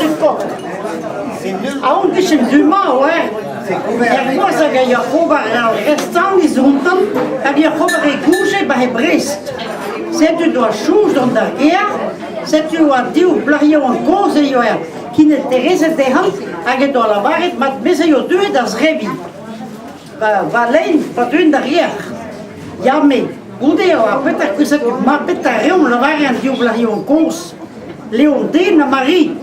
tud-kok. Aon 'vijen du-mañ oa er gwaz hag a ya ober ar restan ez ontan hag ya ober e gouje ba e Brest. Setu doa soñj dont d'ar gêr, setu oa div plac'h yaouank kozh e yoa kineterezed dezhañ hag he doa lavaret mat bez eo deuet da zrebiñ. Va lein pa deuin d'ar gêr. Ya me, goude eo ar petra kouezhet ma petra reomp lavare an div plac'h yaouank kozh. Leon Den ha Marie,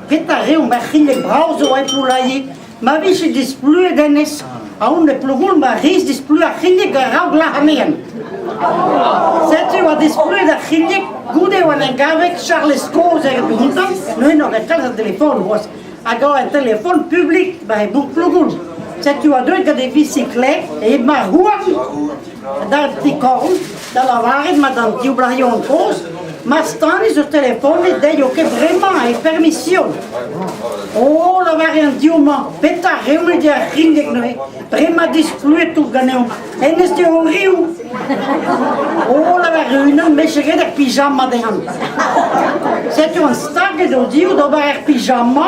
petra reomp er c'hilheg brav zo e Ploulaye Ma vije displuet hennezh, aon e Plougoulm ma rez displu ar c'hilheg a-raok lâr anezhan. Setu oa displuet ar c'hilheg goude oa en em gavet Charlez kozh er gantañ, neuze n'oa ket kalz a delefon c'hoazh, hag oa un telefon publik ba e bourk Plougoulm. Setu oa deuet gant e visiklet, e marc'h-houarn, da ti-korn da lavaret ma d'an div blac'h kozh ma stanis o telefonet dezhi ket bremañ e permision. Oh, lavare an div-mañ, petra reomp ar c'hindeg neuze? Bremañ displuet tout ganeomp. Hennezh eo riv. Oh, lavare unan, me ket ar pyjama dezhañ. Setu an staget o div d'ober ar pyjama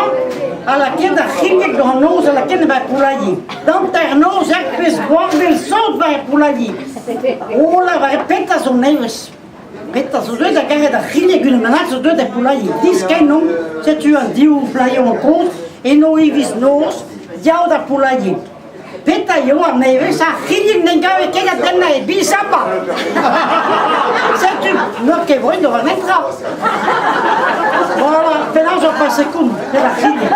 ha lakaet ar c'hindeg d'an noz ha lakaet ba poulailler. D'hanternoz ur pezh bordel sot war e poulailler. O lavaret petra zo nevez. Petra zo deuet da garet ar c'hilheg unan bennak zo deuet er poulailler. Diskenn omp, setu an div plailhon kozh, eno hiviz noz, diaout ar poulailler. Petra eo ar nevez? Ar c'hilheg n'en gave ket da dennañ e biz amañ. Setu, n'oa ket voet d'ober netra. Voilà, penaos ur pase kont, pe ar c'hilheg.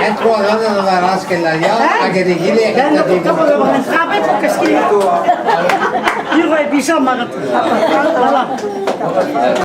Entroadenn an araskel a ya hag en egile Voilà.